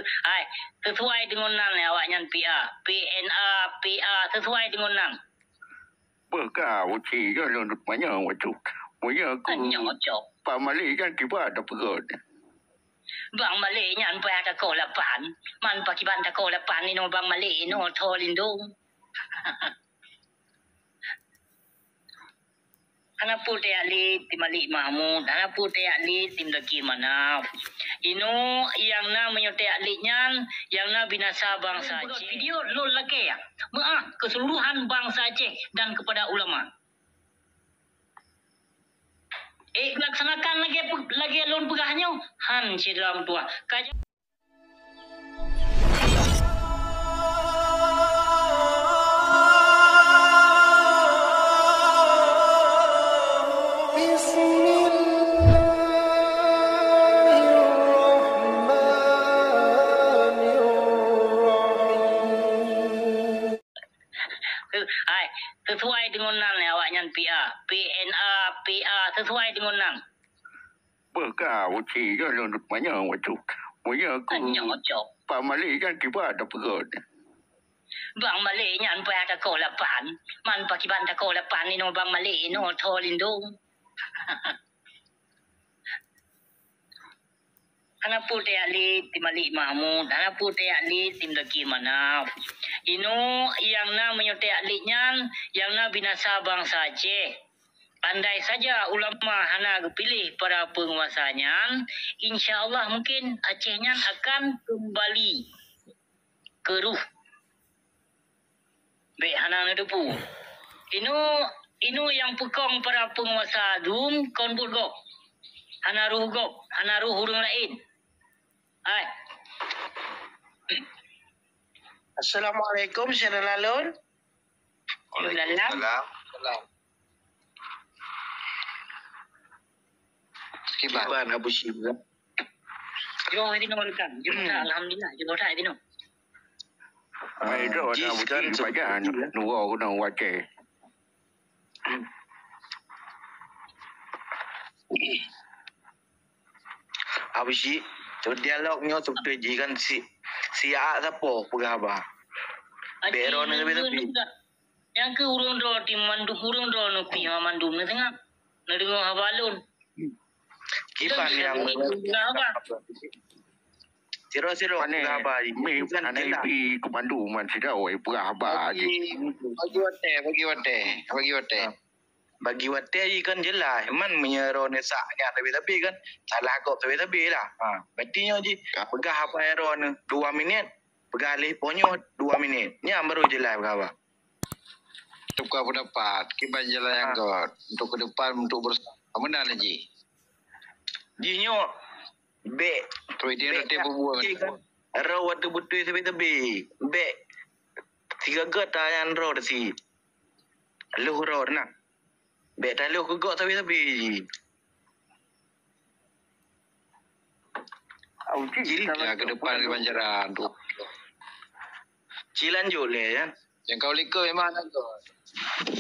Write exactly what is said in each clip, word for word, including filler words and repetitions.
Hai, sesuai deungon nan lé awak nyan P A. P N A, P A, sesuai deungon nan. Beuka uci je lôn manyang wacuk. Manyang aku. Nyoe cok. Pak Malik kan tiba ada pegot. Bang Malik nyan payah tako lapan. Man pakiban tako lapan inoe Bang Malik inoe tho lindong. Hana peue tajak lé tim Malik Mahmud, hana peue tajak lé tim Daki Manaf. Inoe nyang na meunyoe tajak lé nyan, nyang na binasa bansa Aceh. Video lôn lakée, meu'ah keseluruhan bansa Aceh dan kepada ulama. Eh, laksanakan lagée pe-, lagée lôn peugah nyoe, han syedara meutuwah. Ka ja- Bismillahirrahmanirrahim. Hai, sesuai deungon nan lé awak nyan P A. P N A, P A, sesuai deungon nan. Beuka uci je lôn manyang wacuk. Manyang aku. Nyoe cok. Pak Malik kan tiba ada pegot. Bang Malik nyan payah tako lapan. Man pakiban tako lapan inoe Bang Malik inoe tho lindong. Hana peue tajak lé tim Malik Mahmud, hana peue tajak lé tim Daki Manaf. Inoe nyang na meunyoe tajak lé nyan, nyang na binasa bansa Aceh. Andai saja ulama hana geupiléh para peunguasa nyan, insya Allah mungkin Aceh nyan akan keumbali keu ruh. Bék hana neuteupeue. Inoe, inoe nyang peukong para peunguasa dum kon buet gob. Hana roh gob, hana roh ureuëng laén. Hai. Assalamualaikum, syedara lôn. Waalaikumsalam. Kiban. Kiban Abu Syibra. Jroh tinoe rekan. Jroh dah, alhamdulillah. Jroh dah tinoe. Mai droe na Abu Syibra, nurok keunoe watée. Abu Syik, dialog nyoe sebetul jih kan si, si Aak sapo peugah haba. Bék droe na leubeh-leubeh. Nyang keu ureuëng droe ti mandum ureuëng droe neupi haba mandum neudeungoe. Neudeungoe haba lôn. Kiban nyang peugah haba. Siro-siro peugah haba. Mih aneuk ibi keu mandum man sidroe peugah haba jih. Bagi watée, bagi watée, bagi watée. Bagi watée jih kan jeulaih, man meunyoe droeneuh sak nyan sabe-sabe kan, salah gob sabe-sabe lah. Ha, berarti nyoe jih peugah haba droeneuh dua minit, peugah lheueh po nyoe dua minit. Nyan baru jeulaih peugah haba. Tukar pendapat, kiban jalan nyang göt untuk ke depan, untuk bersama. Meunan jih. Jih nyoe bék, bék kan, roh watée beutôi sabe-sabe. Bék sigaga ta nyan roh teusi. Lheueh roh na. Bék taloh keu gob sabe-sabe. Jih, ya, ke depan kiban jalan tu. Ci lanjut lé, ya. Nyang ka u likot memang hana göt.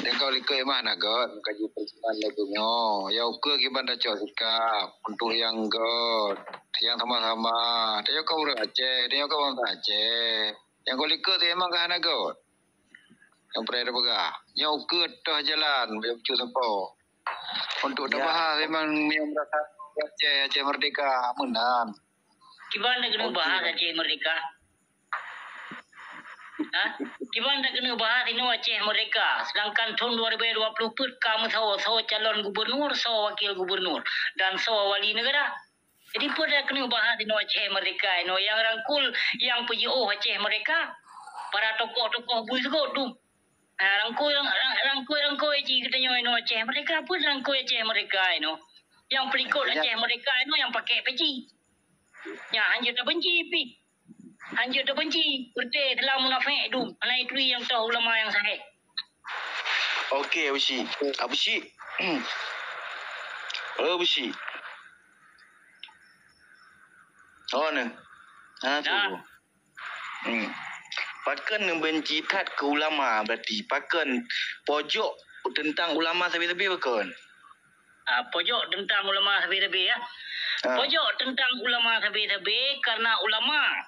Nyang ka u likot memang hana göt. Meukaji peurcuma lagu nyoe. Ya ukeue kiban tacok sikap untuk nyang göt, nyang sama-sama. Tanyoe ka ureuëng Aceh, tanyoe ka bansa Aceh. Nyang ka u likot tu memang ka hana göt. Nyang peureulée tapeugah, nyoe ukeue toh jalan, bak cucok sampoe. Untuk tabahas memang nyang meurasa Aceh, Aceh merdeka, meunan. Kiban na keuneuk bahas Aceh merdeka? Ha? Kiban na keuneuk bahas inoe Aceh merdeka, sedangkan thon dua ribu dua puluh peuet ka meusawa, sawa calon gubernur, sawa wakil gubernur, dan sawa wali negara. Jadi, peue na keuneuk bahas inoe Aceh merdeka inoe nyang rangkul nyang peujiôh Aceh merdeka? Para tokoh-tokoh bui seugot tu. Ha, rangkul, rang-, rang-, rangkul, rangkul cit geutanyoe inoe Aceh merdeka, peue rangkul Aceh merdeka inoe? Nyang peulikot Aceh merdeka inoe nyang pakai peci. Nyan hanjeuet tabenci pih. Hanjeuet tabenci, peureute Islam munafék dum, hana ituri nyang toh ulama nyang sahé. Oke, Abu Syik. Abu Syik. Oh, Abu Syik. Oh, nah. Nah, tu. Hmm. Pakon neubenci that keu ulama berarti? Pakon pojok teuntang ulama sabe-sabe pakon? Ah, pojok teuntang ulama sabe-sabe, ya. Ah. Pojok teuntang ulama sabe-sabe karena ulama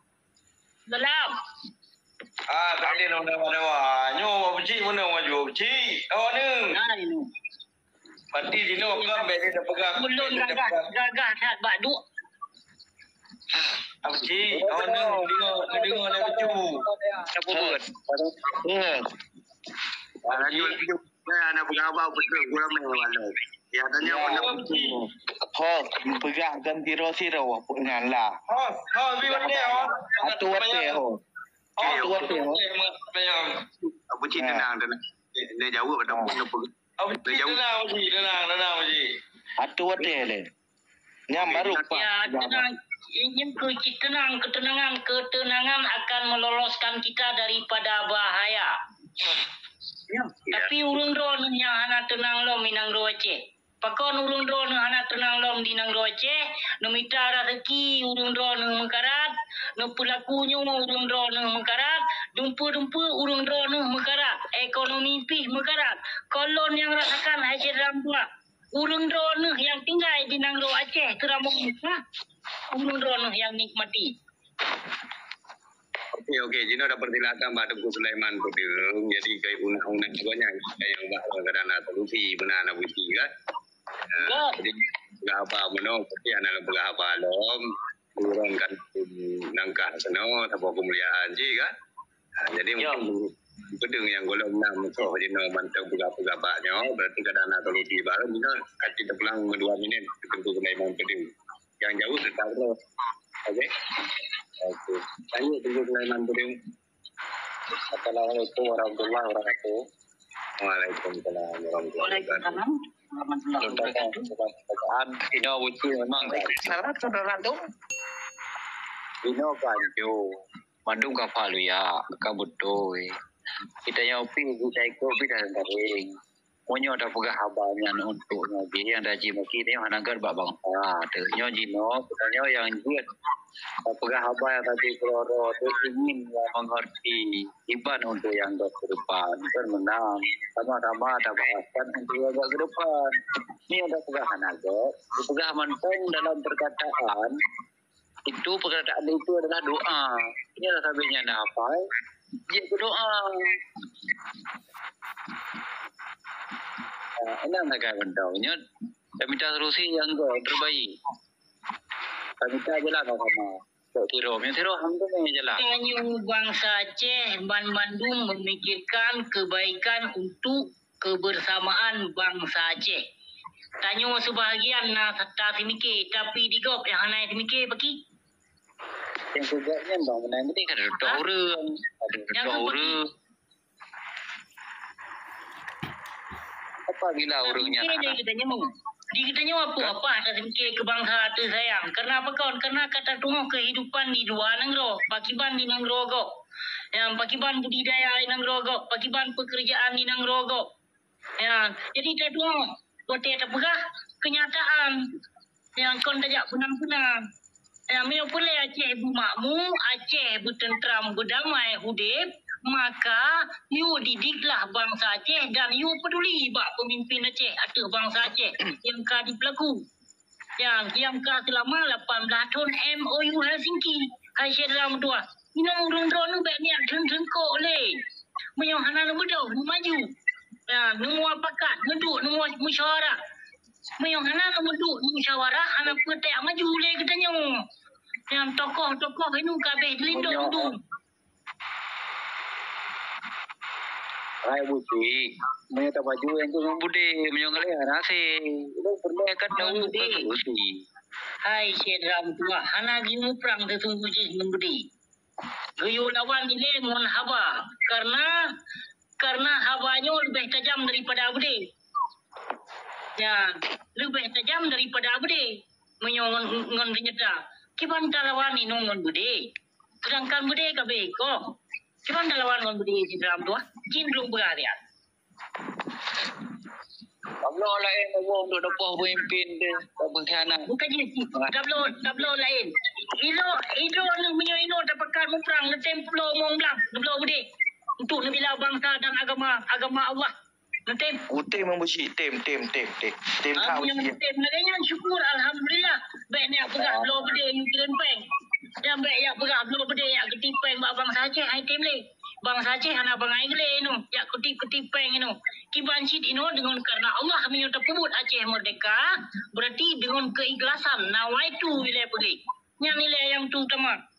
Dalam. Ah, tak ada nama-nama. Nyoe Pak Pucik mana maju Pak Pucik? Oh, ni. Nah, ini. Pati di no kan bek dia pegang. Ulun gagah, gagah that bak duk. Pak Pucik, oh, ni. Dia, dia, dia, dia, dia, Apa buat? Ya. Anak pegawa betul gula meh walau. Ya tanya Ya. mana penting. Ho, peugah kan siro-siro apa nyan lah. Oh, oh, bi betul, oh. Atu watèe ho. Oh, Atu watèe ho. Abu Cik tenang tenang. Dia jawab ada pun apa. Abu Cik, tenang, Abu Cik, tenang, tenang, Abu Cik. Atu watèe le. Nyang baru Ya, tenang. Ini keu tenang, ketenangan, ketenangan akan meloloskan kita daripada bahaya. Tapi ureueng droeneuh nyang hana teunang lom di nanggroe Aceh. Pakon ureueng droeneuh hana teunang lom di nanggroe Aceh, neumita raseuki ureueng droeneuh meukarat, Neupeulaku nyoe ureuëng droeneueh meukarat, dumpeue-dumpeue ureuëng droeneueh meukarat, ekonomi pih meukarat. Kon lôn nyang rasakan hai syedara meutuah. Ureuëng droeneueh nyang tinggai di nanggroe Aceh teuramong meukarat, ureuëng droeneueh nyang nikmati. Oke, oke. Jinoe dah persilakan bak Teungku Sulaiman Peudeueng. Jadi, kai unak-unak gobnyan nyang bak kadang na solusi beuna na buti kan. Ya. Jadi, peugah haba meunoe, pasti hana lôn peugah haba lom. Turunkan langkah keunoe saboh keumuliaan jih kan. Ha, jadi mungkin Peudeueng nyang gohlom na musoh jinoe mantong peugah-peugah bak nyoe, berarti kadang na solusi baru jinoe kacit teupulang meudua minit Teungku Sulaiman Peudeueng. Nyang jaweueb teutap droe. Oke. Oke. Lanjut Teungku Sulaiman Peudeueng. Assalamualaikum warahmatullahi wabarakatuh. Waalaikumsalam warahmatullahi wabarakatuh. Waalaikumsalam warahmatullahi wabarakatuh. Pertanyaan, pertanyaan, inoe buci memang. Waalaikumsalam, saudara tu. Inoe kan, yo. Mandum ka faluya, ka beutôi. Kita nyoe pih, kita ikut pih dah garing. Meunyoe tapeugah haba nyan untuk nyoe jih nyang taji maki nyoe hana gét bak bansa. Teuk nyoe jinoe, geutanyoe nyang jeuet tapeugah haba nyang taji keudroe-droe tu ingin nyang mengerti iban untuk nyang goh keudepan. Kan meunan, sama-sama tabahasakan untuk nyang goh keudepan. Nyoe tapeugah hana gét, tapeugah mantong dalam perkataan, itu perkataan itu adalah doa. Nyoe lah sabé nyan hafai, jeuet keu doa. Ah, inan sagai mantong. Nyoe tamita solusi nyang goh terbaik. Tamita jalan sama-sama. Tok Tiro, nyang Tiro alhamdulillah jalan. Tanyoe bansa Aceh banmandum memikirkan kebaikan untuk kebersamaan bansa Aceh. Tanyoe sebahagian na tasimike, tapi di gob nyang hana simike paki. Yang keugat nyan bang menang ni kan ada dua orang. Ada dua orang. Apabila ureuëng nyan hana. Di geutanyoe, di geutanyoe apa, apa tasimike keu bansa teu sayang. Karena apa kon? Karena ka tatuoh kehidupan di dua nanggroe, pakiban di nanggroe gob. Nyang pakiban budidaya di nanggroe gob, pakiban pekerjaan di nanggroe gob. Ya, jadi taduek watée tapeugah kenyataan nyang kon tajak peunang-peunang. Ya, meunyoe peureulée Aceh beumakmu, Aceh beuteuntram, beudamai udeb, maka yue didiklah bansa Aceh dan yue peuduli bak peumimpin Aceh ateueh bansa Aceh nyang ka jipeulaku. Nyang, nyang ka seulama lapan blaih thon M O U Helsinki. Hai syedara meutuah, inoe ureuëng droeneuh bék niyak theun-theun kok lé. Meunyoe hana neumeudoh, neumaju. Nah, neumuapakat, neuduek, neumua-, musyawarah. Meunyoe hana neumeuduek, musyawarah, hana peue tajak maju lé geutanyoe. Nyang tokoh-tokoh inoe ka abéh dilindong dum. Hai Buci, meunyoe tamaju nyang keu ngon budé, meunyoe ngon lé hana hasé. Ulôn peureulée kan tahu keu Buci. Hai syedara meutuah, hana jimuprang teusunggoh jih ngon budé. Geuyue lawan ilée ngon haba, karena, karena haba nyoe leubeh tajam daripada budé. Ya, leubeh tajam daripada budé. Meunyoe ngon, ngon seunjata, kiban talawan inoe ngon budé. Seudangkan budé ka béko. Kiban talawan ngon budé di dalam tuah, jin lôn beurarian. Tabloe laén Allah untuk dapoh peumimpin teuh, tak pengkhianat. Bukan jih, tabloe, tabloe laén. Inoe, inoe nyoe meunyoe inoe tapakat muprang, neutem ploe mong blang, neubloe budé. Untuk neubila bansa dan agama, agama Allah. Tem. Utem Abusyik, tem, tem, tem, tem. Tem. Ah, ka nyang Abusyik. Tem lagée nyan syukur, alhamdulillah. Bék neujak peugah bloe beudé ngon kirém péng. Nyang bék jak peugah bloe beudé jak kutip péng bak bansa Aceh, hai tem lé. Bansa Aceh hana bangai geulé inoe, jak kutip-kutip péng inoe. Kiban cit inoe deungon karena Allah meunyoe tapeubuet Aceh merdeka, berarti deungon keikhlasan, nawaitu ilée peugét. Nyan ilée nyang terutama.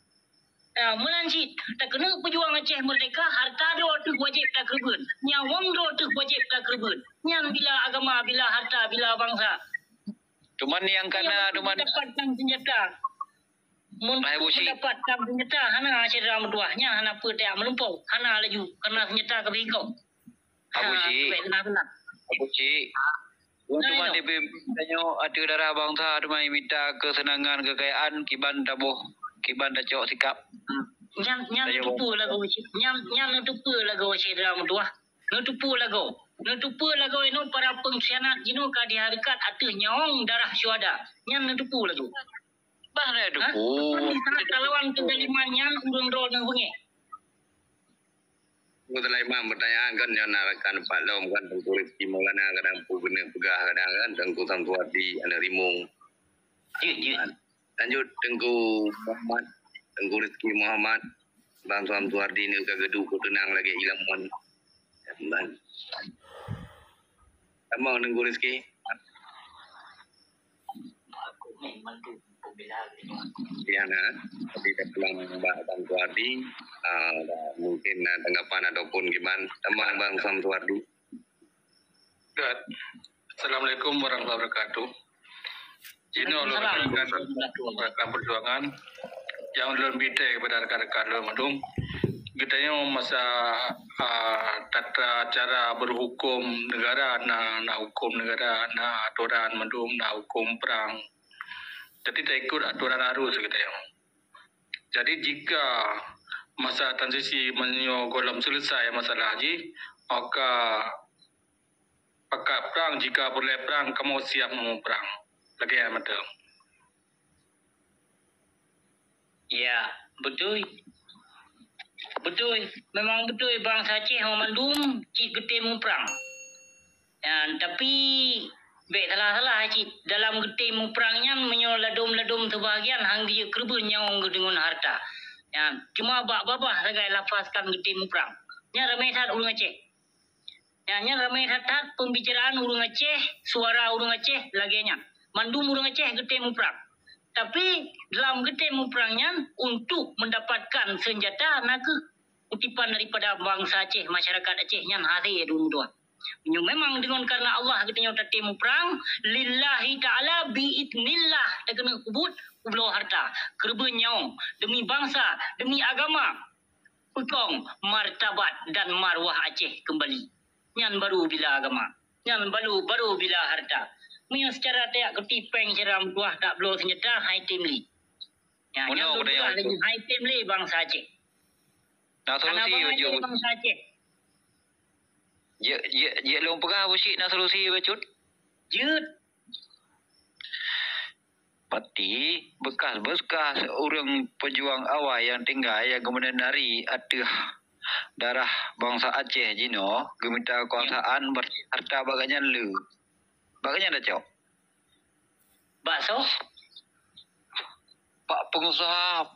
Ya, meunan cit, takeuneuk peujuang Aceh merdeka, harta droe teuh wajéb takeureubeuen, nyawöng droe teuh wajéb takeureubeuen. Nyan bila agama, bila harta, bila bansa. Cuman nyang kana, cuman meudapat tang seunjata. Mun meudapat tang seunjata, hana syedara meutuah, nyan hana peue tajak meulumpoe, hana laju, karena seunjata ka beuhikok. Abusyik. Abusyik. Nyoe teuma tanyoe ateueh darah bansa teuma mita keuseunangan keukayaan kiban taboh, kiban tacok sikap. Nyan, nyan neuteupeue lagoe, nyan, nyan neuteupeue lagoe syedara meutuah. Neuteupeue lagoe. Neuteupeue lagoe inoe para pengkhianat jinoe ka dihareukat ateueh nyawöng darah syuhada. Nyan neuteupeue lagoe. Bah dah Hah? Teungku. Kon di saat kalawan kezaliman nyan ureuëng droeneuh beungéh. Teungku Sulaiman, pertanyaan kan nyoe na rakan Pak Lom kan, Teungku Rizky Maulana kadang peugah, kadang kan Teungku Samsuwardi aneuk Rimueng. Jeuet, jeuet. Lanjut Teungku Muhammad, Teungku Rizky Muhammad, Bang Samsuwardi neu ka geuduek keu teunang lagée ilamon. Bang. Sama Teungku Rizky. Diana, tapi dah pulang Bang Samsuwardi, ah, mungkin, ah, tanggapan ataupun gimana. Sama Bang Samsuwardi. Good. Assalamualaikum warahmatullahi wabarakatuh. Jinoe lôn Waalaikumsalam. Rakan-rakan perjuangan nyang lôn bri kepada rakan-rakan lôn mandum. Geutanyoe masa, ah, tata cara berhukum negara, na, na hukum negara, na aturan mandum, na hukum perang. Jadi taikut aturan arus geutanyoe. Jadi jika masa transisi meunyoe gohlom selesai masalah jih, maka pakat prang, jika peureulée prang, kamoe siap muprang. Lagée nyan mantong. Ya, beutôi. Beutôi. Memang beutôi bansa Aceh mandum cit geutem muprang. Nyan, tapi bék salah-salah cit dalam geutem muprang nyan meunyoe ladom-ladom sibahagian han geujeuet keureubeuen nyawöng geuh deungon harta. Nyan, cuma bak babah sagai lafazkan geutem muprang. Nyan ramé that ureuëng Aceh. Nyan, nyan ramé that-that pembicaraan ureuëng Aceh, suara ureuëng Aceh lagée nyan. Mandum ureuëng Aceh geutem muprang. Tapi dalam geutem muprang nyan untuk mendapatkan senjata na kheueh kutipan daripada bansa Aceh, masyarakat Aceh nyan hase dum dua. Meunyoe memang deungon karena Allah geutanyoe tatem muprang, lillahi ta'ala, biidznillah, takeuneuk peubuet ubloe harta, keureubeuen nyawöng, demi bansa, demi agama, peukong martabat dan marwah Aceh keumbali. Nyan baru bila agama. Nyan baru, baru bila harta. Meunyoe seucara tajak keuti péng syedara meutuah tak bloe seunjata, hai tem lé. Nyan, nyan lôn peugah lagée hai tem lé bansa Aceh. Na solusi bangai lé bansa Aceh. Jeuet, jeuet, jeuet lôn peugah Abu Syik, na solusi bacut? Jeuet. Pati bekas-bekas ureuëng peujuang awai nyang tinggai nyang geumeunari ateueh darah bansa Aceh jinoe geumita keukuasaan, berarti harta bak gobnyan le. Bak gobnyan tacok. Bak soe? Bak pengusaha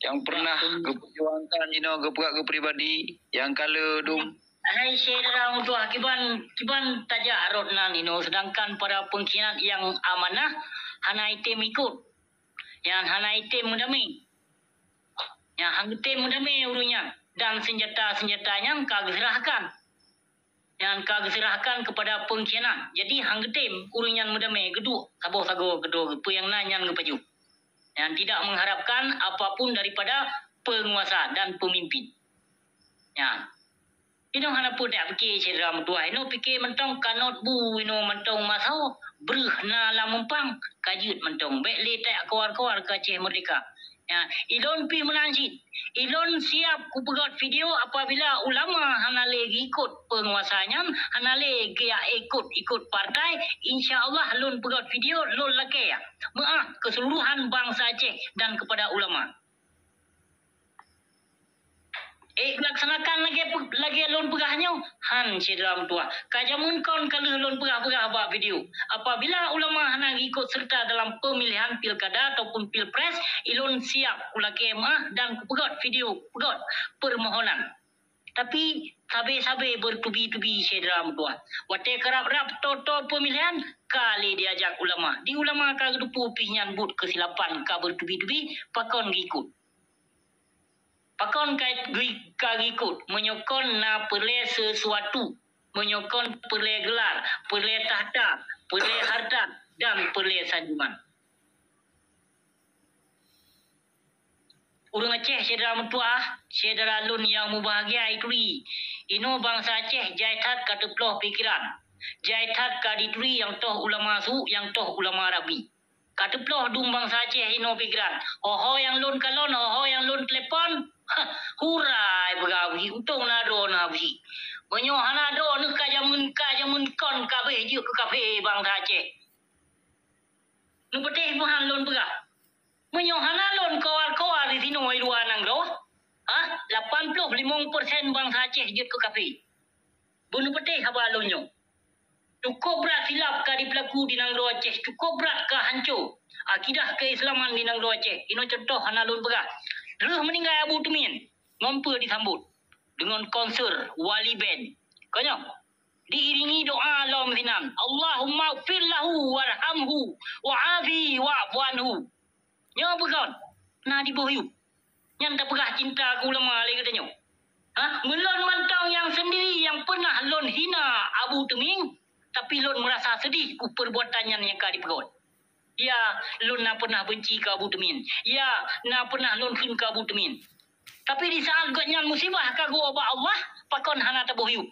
nyang pernah geuperjuangkan jinoe geupeugah geupribadi nyang ka le dum. Hai syedara meutuah, kiban, kiban tajak rot nan inoe, sedangkan para pengkhianat nyang amanah hana item ikot. Nyan hana item meudamé. Nyan han geutem meudamé ureuëng nyan dan senjata-senjata nyan ka geuseurahkan. Nyan ka geuseurahkan keupada pengkhianat. Jadi han geutem ureuëng nyan meudamé, geuduek saboh sagoe keudroe geuh, peue nyang na nyan geupajoh. Nyan tidak mengharapkan apapun daripada penguasa dan pemimpin. Nyan. Inoe hana peue tajak pike syedara meutuah. Inoe pike mantong kanot bu, inoe mantong masoe, breuh na lam mumpang, ka jeuet mantong. Bék lé tajak keuwar-keuwar keu Aceh Merdeka. Ya, ilôn pih meunan cit. Ilôn siap kupeugot video apabila ulama hana lé geuikot peunguasa nyan, hana lé geujak ikot-ikot partai, insya Allah lôn peugot video, lôn lakée meu'ah keuseuluruhan bansa Aceh dan keupada ulama. Eh, laksanakan lagée pe-, lagée lôn peugah nyoe, han syedara meutuah. Ka jameun kon ka lheueh lôn peugah-peugah bak video. Apabila ulama hana geuikot seureuta dalam peumilihan pilkada ataupun pilpres, ilôn siab kulakée meu'ah dan kupeugot video, peugot peumohonan. Tapi sabe-sabe beutubi-tubi syedara meutuah. Watée karab-rab toe-toe peumilihan, ka lé diajak ulama. Di ulama ka geuteupeue pih nyan buet keusilapan ka beutubi-tubi, pakon geuikot. Pakon ka geu-, ka geuikot, meunyoe kon na peureulée seusuatu, meunyoe kon peureulée geular, peureulée takhta, peureulée hareuta, dan peureulée sanjungan. Ureuëng Aceh syedara meutuah, syedara lôn nyang mubahgia, ituri. Inoe bansa Aceh jai that ka teuploh pikeran, jai that ka jituri nyang toh ulama su, nyang toh ulama rabi. Ka teuploh dum bansa Aceh inoe pikeran. Ho-ho nyang lôn kalon, ho-ho nyang lôn telepon. Hurai, peugah Abu Syik, untông na droeneuh Abu Syik. Meunyoe hana droeneuh ka jameun, ka jameun kon ka abéh jeuet keu kafé bansa Aceh. Neupeudeh meuhan lôn peugah. Meunyoe hana lôn kawal-kawal di sinoe di luwa nanggroe, ha, lapan ploh limong persen bansa Aceh jeuet keu kafé. Beuneupeuteh haba lôn nyoe. Cukôp brat silap ka jipeulaku di nanggroe Aceh, cukôp brat ka hanco akidah keuislaman di nanggroe Aceh. Inoe cuntoh hana lôn peugah. Lheueh meuninggai Abu Teumin, ngon peue disambot? Deungon konser Wali Band. Kon nyoe, diiringi doa lom sinan, "Allahumma ighfir lahu warhamhu wa'afihi wa'fu anhu." Nyoe peue kon? Na diboh yup. Nyan tapeugah cinta keu ulama lé geutanyoe. Ha? Meulôn mantong nyang sendiri nyang peunah lôn hina Abu Teumin, tapi lôn meurasa seudeh keu peurbuatan nyan nyang ka jipeugot. Ya, lôn na peunah beunci keu Abu Teumin. Ya, na peunah lôn kheun keu Abu Teumin. Tapi di saat gobnyan musibah ka geuwoe bak Allah, pakon hana taboh yup?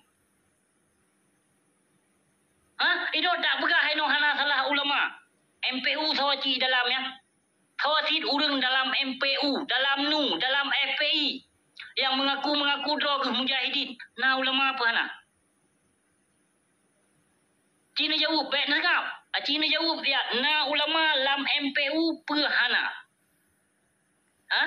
Ha? Inoe tapeugah inoe hana salah ulama. M P U soe cit dalam nyan. Soe cit ureuëng dalam M P U, dalam nu, dalam F P I nyang meungaku-meungaku droe geuh mujahidin. Na ulama peue hana? Ci neujaweueb, bék neuseukaw. Ci neujaweueb siat, na ulama lam M P U peue hana? Ha?